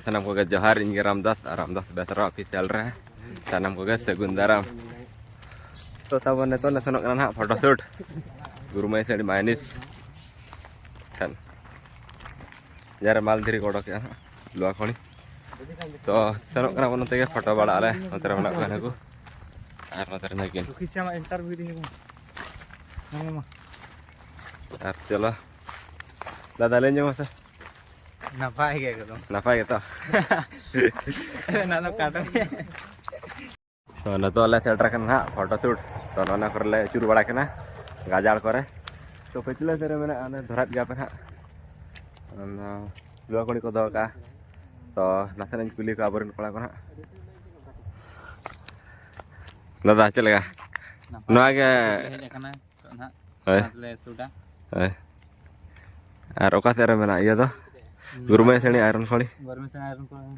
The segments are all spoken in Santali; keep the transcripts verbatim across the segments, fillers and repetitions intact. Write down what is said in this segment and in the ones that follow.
ᱥᱟᱱᱟᱢ ᱠᱚᱜᱮ ᱡᱚᱦᱟᱨ, ᱤᱧ ᱜᱮ ᱨᱟᱢᱫᱟᱥ ᱟᱨ ᱨᱟᱢᱫᱟᱥ ᱵᱮᱥᱨᱟ ᱚᱯᱷᱤᱥᱤᱭᱟᱞ ᱨᱮ ᱥᱟᱱᱟᱢ ᱠᱚᱜᱮ ᱥᱟᱹᱜᱩᱱ ᱫᱟᱨᱟᱢ᱾ ᱛᱚ ᱛᱟᱵᱚᱱ ᱱᱤᱛᱚᱜ ᱞᱮ ᱥᱮᱱᱚᱜ ᱠᱟᱱᱟ ᱱᱟᱦᱟᱜ ᱯᱷᱳᱴᱳ ᱥᱩᱴ ᱜᱩᱨᱩᱢᱟᱹᱭ ᱥᱟᱹᱲᱤ ᱢᱟᱭᱱᱤᱥ ᱴᱷᱮᱱ, ᱡᱟᱦᱟᱸ ᱨᱮ ᱢᱟᱞ ᱫᱷᱤᱨᱤ ᱠᱚ ᱚᱰᱚᱠᱮᱜᱼᱟ ᱱᱟᱦᱟᱜ ᱞᱩᱣᱟ ᱠᱷᱚᱱᱤ᱾ ᱛᱚ ᱥᱮᱱᱚᱜ ᱠᱟᱱᱟ ᱵᱚᱱ ᱱᱚᱛᱮ ᱜᱮ ᱯᱷᱳᱴᱳ ᱵᱟᱲᱟ ᱟᱞᱮ, ᱱᱚᱛᱮ ᱨᱮ ᱢᱮᱱᱟᱜ ᱠᱚᱣᱟ ᱱᱩᱠᱩ ᱟᱨ ᱱᱚᱛᱮ ᱨᱮ ᱱᱩᱠᱤᱱ᱾ ᱫᱩᱠᱷᱤ ᱪᱟᱢᱟ ᱤᱱᱴᱟᱨᱵᱷᱤᱭᱩ ᱫᱤᱧ ᱠᱚ᱾ ᱦᱮᱸ ᱢᱟ᱾ ᱟᱨ ᱪᱚᱞᱚ ᱫᱟᱫᱟ ᱞᱟᱹᱭ ᱧᱚᱜ ᱢᱮᱥᱮ᱾ ᱱᱟᱯᱟᱭ ᱜᱮ ᱮᱠᱫᱚᱢ᱾ ᱱᱟᱯᱟᱭ ᱜᱮᱛᱚ? ᱚᱱᱟ ᱫᱚ ᱠᱟᱴᱚᱱ ᱜᱮ᱾ ᱛᱚ ᱱᱤᱛᱚᱜ ᱞᱮ ᱥᱮᱴᱮᱨ ᱠᱟᱱᱟ ᱱᱟᱦᱟᱜ ᱯᱷᱳᱴᱳ ᱥᱩᱴ᱾ ᱛᱚ ᱱᱚᱣᱟ ᱠᱚᱨᱮ ᱞᱮ ᱟᱹᱪᱩᱨ ᱵᱟᱲᱟ ᱠᱟᱱᱟ ᱜᱟᱡᱟᱲ ᱠᱚᱨᱮ᱾ ᱛᱚ ᱯᱟᱹᱪᱷᱞᱟᱹ ᱥᱮᱫ ᱨᱮ ᱢᱮᱱᱟᱜᱼᱟ, ᱚᱱᱮ ᱫᱷᱚᱨᱟᱭᱮᱫ ᱜᱮᱭᱟ ᱯᱮ ᱱᱟᱦᱟᱜ, ᱚᱱᱟ ᱞᱩᱣᱟ ᱠᱚᱲᱤ ᱠᱚ ᱫᱚᱦᱚ ᱠᱟᱜᱼᱟ᱾ ᱛᱚ ᱱᱟᱥᱮᱱᱟᱜ ᱤᱧ ᱠᱩᱞᱤ ᱠᱚᱣᱟ ᱟᱵᱚᱨᱮᱱ ᱠᱚᱲᱟ ᱠᱚ ᱱᱟᱦᱟᱜ᱾ ᱫᱟᱫᱟ ᱪᱮᱫ ᱞᱮᱠᱟ? ᱱᱟᱯᱟᱭ ᱱᱚᱣᱟ ᱜᱮ᱾ ᱦᱮᱡ ᱟᱠᱟᱱᱟ ᱱᱤᱛᱚᱜ ᱱᱟᱦᱟᱜ᱾ ᱦᱳᱭ᱾ ᱚᱱᱟ ᱛᱮᱞᱮ ᱥᱩᱴᱟ᱾ ᱦᱳᱭ᱾ ᱟᱨ ᱚᱠᱟ ᱥᱮᱫ ᱨᱮ ᱢᱮᱱᱟᱜᱼᱟ ᱤᱭᱟᱹ ᱫᱚ? ᱦᱩᱸ᱾ ᱜᱩᱨᱩᱢᱟᱹᱭ ᱥᱟᱹᱲᱤ ᱟᱭᱨᱚᱱ ᱠᱷᱚᱲᱤ? ᱜᱩᱨᱩᱢᱟᱹᱭ ᱥᱟᱹᱲᱤ ᱟᱭᱨᱚᱱ ᱠᱷᱚᱲᱤ,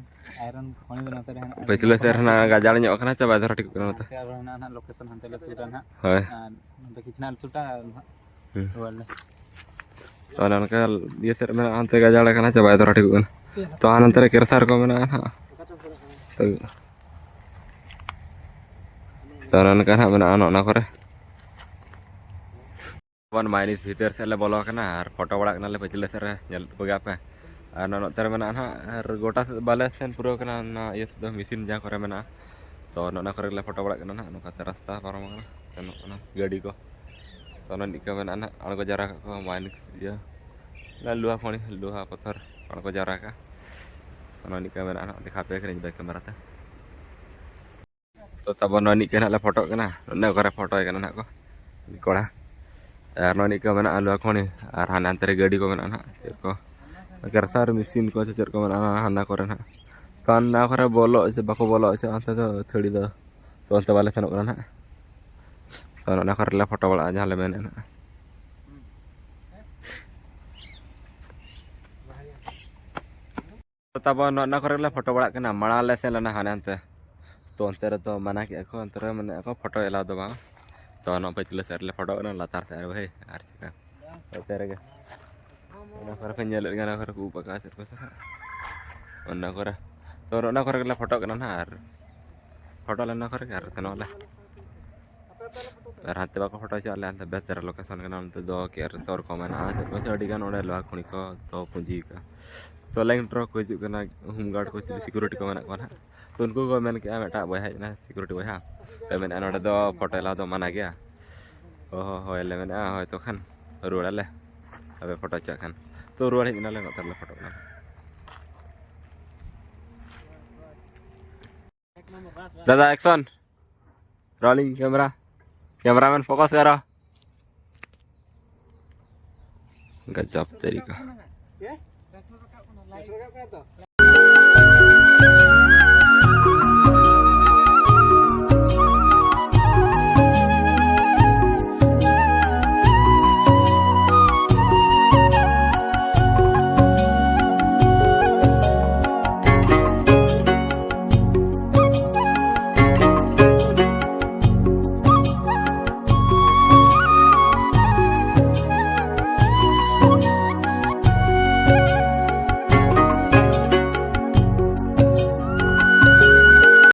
ᱟᱭᱨᱚᱱ ᱠᱷᱚᱲᱤ ᱫᱚ ᱱᱚᱛᱮ ᱨᱮ ᱦᱮᱱᱟᱜᱼᱟ᱾ ᱯᱟᱹᱪᱷᱞᱟᱹ ᱥᱮᱫ ᱨᱮ ᱦᱮᱱᱟᱜᱼᱟ, ᱜᱟᱡᱟᱲ ᱧᱚᱜ ᱠᱟᱱᱟ, ᱪᱟᱵᱟ ᱫᱷᱟᱨᱟ ᱴᱷᱤᱠᱚᱜ ᱠᱟᱱᱟ ᱱᱚᱛᱮ᱾ ᱦᱟᱱᱛᱮ ᱟᱨᱦᱚᱸ ᱦᱮᱱᱟᱜᱼᱟ ᱱᱟᱦᱟᱜ, ᱞᱳᱠᱮᱥᱚᱱ ᱦᱟᱱᱛᱮ ᱞᱮ ᱥᱩᱴᱟ ᱱᱟᱦᱟᱜ᱾ ᱦᱳᱭ᱾ ᱟᱨ ᱱᱚᱛᱮ ᱠᱤᱪᱷᱩ ᱱᱟᱜ ᱞᱮ ᱥᱩᱴᱟ ᱱᱟᱦᱟᱜ᱾ ᱦᱩᱸ᱾ ᱨᱩᱣᱟᱹᱲ ᱞᱮ᱾ ᱛᱚ ᱚᱱᱮ ᱚᱱᱠᱟ ᱤᱭᱟᱹ ᱥᱮᱫ ᱨᱮ ᱢᱮᱱᱟᱜᱼᱟ, ᱦᱟᱱᱛᱮ ᱜᱟᱡᱟᱲ ᱠᱟᱱᱟ, ᱪᱟᱵᱟ ᱫᱷᱟᱨᱟ ᱴᱷᱤᱠᱚᱜ ᱠᱟᱱᱟ᱾ ᱛᱚ ᱦᱟᱱᱛᱮ ᱨᱮ ᱠᱮᱨᱥᱟᱨ ᱠᱚ ᱢᱮᱱᱟᱜᱼᱟ ᱱᱟᱦᱟᱜ᱾ ᱛᱚ, ᱛᱚ ᱚᱱᱮ ᱚᱱᱠᱟ ᱱᱟᱦᱟᱜ ᱢᱮᱱᱟᱜᱼᱟ ᱱᱚᱜᱼᱚ ᱱᱚᱣᱟ ᱠᱚᱨᱮ᱾ ᱵᱚᱱ ᱢᱟᱭᱱᱤᱥ ᱵᱷᱤᱛᱟᱹᱨ ᱥᱮᱫ ᱞᱮ ᱵᱚᱞᱚ ᱟᱠᱟᱱᱟ ᱟᱨ ᱯᱷᱳᱴᱳ ᱵᱟᱲᱟᱜ ᱠᱟᱱᱟᱞᱮ ᱯᱟᱹᱪᱷᱞᱟᱹ ᱥᱮᱫ ᱨᱮ, ᱧᱮᱞ ᱠᱚᱜᱮ ᱟᱯᱮ᱾ ᱟᱨ ᱱᱚᱜᱼᱚ ᱱᱚᱛᱮ ᱨᱮ ᱢᱮᱱᱟᱜᱼᱟ ᱱᱟᱦᱟᱜ, ᱟᱨ ᱜᱚᱴᱟ ᱥᱮᱫ ᱵᱟᱞᱮ ᱥᱮᱱ ᱯᱩᱨᱟᱹᱣ ᱠᱟᱱᱟ, ᱚᱱᱟ ᱤᱭᱟᱹ ᱥᱮᱫ ᱫᱚ ᱢᱮᱥᱤᱱ ᱡᱟᱦᱟᱸ ᱠᱚᱨᱮ ᱢᱮᱱᱟᱜᱼᱟ᱾ ᱛᱚ ᱱᱚᱜᱼᱚ ᱱᱚᱣᱟ ᱠᱚᱨᱮ ᱜᱮᱞᱮ ᱯᱷᱳᱴᱳ ᱵᱟᱲᱟᱜ ᱠᱟᱱᱟ ᱱᱟᱦᱟᱜ, ᱱᱚᱝᱠᱟᱛᱮ ᱨᱟᱥᱛᱟ ᱯᱟᱨᱚᱢ ᱟᱠᱟᱱᱟ, ᱥᱮᱱᱚᱜ ᱠᱟᱱᱟ ᱜᱟᱹᱰᱤ ᱠᱚ᱾ ᱛᱚ ᱚᱱᱟ ᱱᱤᱡ ᱠᱚ ᱢᱮᱱᱟᱜᱼᱟ ᱱᱟᱦᱟᱜ, ᱟᱬᱜᱚ ᱡᱟᱣᱨᱟ ᱠᱟᱜ ᱠᱚ ᱢᱟᱭᱱᱤᱥ ᱤᱭᱟᱹ, ᱚᱱᱟ ᱞᱳᱦᱟ ᱠᱷᱚᱱᱤ, ᱞᱳᱦᱟ ᱯᱟᱛᱷᱚᱨ ᱟᱬᱜᱚ ᱡᱟᱣᱨᱟ ᱠᱟᱜᱼᱟ᱾ ᱚᱱᱟ ᱱᱤᱡ ᱠᱚ ᱢᱮᱱᱟᱜᱼᱟ ᱱᱟᱦᱟᱜ, ᱫᱮᱠᱷᱟᱣ ᱯᱮ ᱠᱟᱹᱱᱟᱹᱧ ᱵᱮᱠ ᱠᱮᱢᱮᱨᱟ ᱛᱮ᱾ ᱛᱚ ᱛᱟᱵᱚᱱ ᱱᱚᱜᱼᱚᱭ ᱱᱤᱡ ᱠᱚ ᱱᱟᱦᱟᱜ ᱞᱮ ᱯᱷᱳᱴᱳᱜ ᱠᱟᱱᱟ, ᱱᱚᱸᱰᱮ ᱚᱠᱟᱨᱮ ᱯᱷᱳᱴᱳᱭ ᱠᱟᱱᱟ ᱱᱟᱦᱟᱜ ᱠᱚ ᱠᱚᱲᱟ᱾ ᱟᱨ ᱱᱚᱜᱼᱚᱭ ᱱᱤᱡ ᱠᱚ ᱢᱮᱱᱟᱜᱼᱟ ᱞᱩᱣᱟ ᱠᱷᱚᱱᱤ, ᱟᱨ ᱦᱟᱱᱮ ᱦᱟᱱᱛᱮ ᱨᱮ ᱜᱟᱹᱰᱤ ᱠᱚ ᱢᱮᱱᱟᱜᱼᱟ ᱱᱟᱦᱟᱜ, ᱪᱮᱫ ᱠᱚ ᱠᱮᱨᱥᱟᱨ ᱢᱮᱥᱤᱱ ᱠᱚ ᱥᱮ ᱪᱮᱫ ᱠᱚ ᱢᱮᱱᱟᱜᱼᱟ ᱦᱟᱱᱟ ᱠᱚᱨᱮ ᱱᱟᱦᱟᱜ᱾ ᱛᱚ ᱦᱟᱱᱟ ᱠᱚᱨᱮ ᱵᱚᱞᱚᱜ ᱥᱮ ᱵᱟᱠᱚ ᱵᱚᱞᱚᱜ ᱥᱮ ᱚᱱᱛᱮ ᱫᱚ ᱟᱹᱛᱷᱟᱹᱲᱤ ᱫᱚ, ᱛᱚ ᱚᱱᱛᱮ ᱵᱟᱞᱮ ᱥᱮᱱᱚᱜ ᱠᱟᱱᱟ ᱱᱟᱦᱟᱜ᱾ ᱛᱚ ᱱᱚᱜᱼᱚ ᱱᱚᱣᱟ ᱠᱚᱨᱮ ᱞᱮ ᱯᱷᱳᱴᱳ ᱵᱟᱲᱟᱜᱼᱟ ᱡᱟᱦᱟᱸ ᱞᱮ ᱢᱮᱱᱮᱫ ᱱᱟᱦᱟᱜ᱾ ᱛᱟᱵᱚᱱ ᱱᱚᱜᱼᱚ ᱱᱚᱣᱟ ᱠᱚᱨᱮ ᱞᱮ ᱯᱷᱳᱴᱳ ᱵᱟᱲᱟᱜ ᱠᱟᱱᱟ᱾ ᱢᱟᱲᱟᱝ ᱞᱮ ᱥᱮᱱ ᱞᱮᱱᱟ ᱦᱟᱱᱮ ᱦᱟᱱᱛᱮ, ᱛᱚ ᱚᱱᱛᱮ ᱨᱮᱫᱚ ᱢᱟᱱᱟ ᱠᱮᱜᱼᱟ ᱠᱚ, ᱚᱱᱛᱮ ᱨᱮ ᱢᱟᱱᱮ ᱠᱚ ᱯᱷᱳᱴᱳ ᱮᱞᱟᱣ ᱫᱚ ᱵᱟᱝ᱾ ᱛᱚ ᱱᱚᱣᱟ ᱯᱟᱹᱪᱷᱞᱟᱹ ᱥᱮᱫ ᱨᱮᱞᱮ ᱯᱷᱳᱴᱳ ᱠᱟᱱᱟ, ᱞᱟᱛᱟᱨ ᱥᱮᱫ ᱨᱮ ᱵᱷᱟᱹᱭ, ᱟᱨ ᱪᱤᱠᱟ ᱚᱱᱛᱮ ᱨᱮᱜᱮ ᱚᱱᱟ ᱠᱚᱨᱮ ᱯᱮ ᱧᱮᱞᱮᱫ ᱠᱟᱱᱟ, ᱚᱱᱟ ᱠᱚᱨᱮ ᱠᱚ ᱩᱵ ᱟᱠᱟᱫᱼᱟ ᱪᱮᱫ ᱠᱚ ᱥᱮ ᱦᱟᱸᱜ᱾ ᱚᱱᱟ ᱠᱚᱨᱮ᱾ ᱛᱚ ᱚᱱᱟ ᱠᱚᱨᱮ ᱜᱮᱞᱮ ᱯᱷᱳᱴᱳᱜ ᱠᱟᱱᱟ ᱱᱟᱦᱟᱜ, ᱟᱨ ᱯᱷᱳᱴᱳ ᱞᱮ ᱚᱱᱟ ᱠᱚᱨᱮ ᱜᱮ ᱟᱨ ᱥᱮᱱᱚᱜ ᱟᱞᱮ᱾ ᱟᱨ ᱦᱟᱱᱛᱮ ᱵᱟᱠᱚ ᱯᱷᱳᱴᱳ ᱦᱚᱪᱚᱣᱟᱜ ᱞᱮᱭᱟ, ᱦᱟᱱᱛᱮ ᱵᱮᱥ ᱫᱷᱟᱨᱟ ᱞᱳᱠᱮᱥᱚᱱ ᱠᱟᱱᱟ, ᱚᱱᱛᱮ ᱫᱚ ᱠᱮ ᱟᱨ ᱥᱳᱨ ᱠᱚ ᱢᱮᱱᱟᱜᱼᱟ, ᱪᱮᱫ ᱠᱚ ᱪᱚ ᱟᱹᱰᱤ ᱜᱟᱱ ᱚᱸᱰᱮ ᱞᱳᱦᱟ ᱠᱷᱩᱲᱤ ᱠᱚ ᱫᱚᱦᱚ ᱯᱩᱸᱡᱤ ᱠᱟᱜᱼᱟ᱾ ᱛᱚ ᱞᱟᱭᱤᱱ ᱴᱨᱟᱠ ᱠᱚ ᱦᱤᱡᱩᱜ ᱠᱟᱱᱟ, ᱦᱳᱢ ᱜᱟᱨᱰ ᱠᱚ ᱪᱤᱞᱤ ᱥᱤᱠᱩᱨᱤᱴᱤ ᱠᱚ ᱢᱮᱱᱟᱜ ᱠᱚᱣᱟ ᱱᱟᱦᱟᱜ᱾ ᱛᱚ ᱩᱱᱠᱩ ᱠᱚ ᱢᱮᱱ ᱠᱮᱜᱼᱟ, ᱢᱤᱫᱴᱟᱜ ᱵᱚᱭᱦᱟ ᱦᱮᱡ ᱮᱱᱟ ᱥᱤᱠᱩᱨᱤᱴᱤ ᱵᱚᱭᱦᱟ, ᱛᱚ ᱢᱮᱱᱮᱫᱼᱟ ᱱᱚᱸᱰᱮ ᱫᱚ ᱯᱷᱳᱴᱳ ᱮᱞᱟᱣ ᱫᱚ ᱢᱟᱱᱟ ᱜᱮᱭᱟ᱾ ᱚ ᱦᱚᱸ, ᱦᱳᱭ ᱞᱮ ᱢᱮᱱᱮᱫᱼᱟ, ᱦᱳᱭ ᱛᱚ ᱠᱷᱟᱱ ᱨᱩᱣᱟᱹᱲ ᱟᱞᱮ, ᱟᱯᱮ ᱯᱷᱳᱴᱳ ᱦᱚᱪᱚᱣᱟᱜ ᱠᱷᱟᱱ᱾ ᱛᱚ ᱨᱩᱣᱟᱹᱲ ᱦᱮᱡ ᱮᱱᱟᱞᱮ, ᱱᱚᱛᱮ ᱨᱮᱞᱮ ᱯᱷᱳᱴᱳᱜ ᱠᱟᱱᱟ᱾ दादा action, rolling camera, cameraman focus करो। गजब तरीका।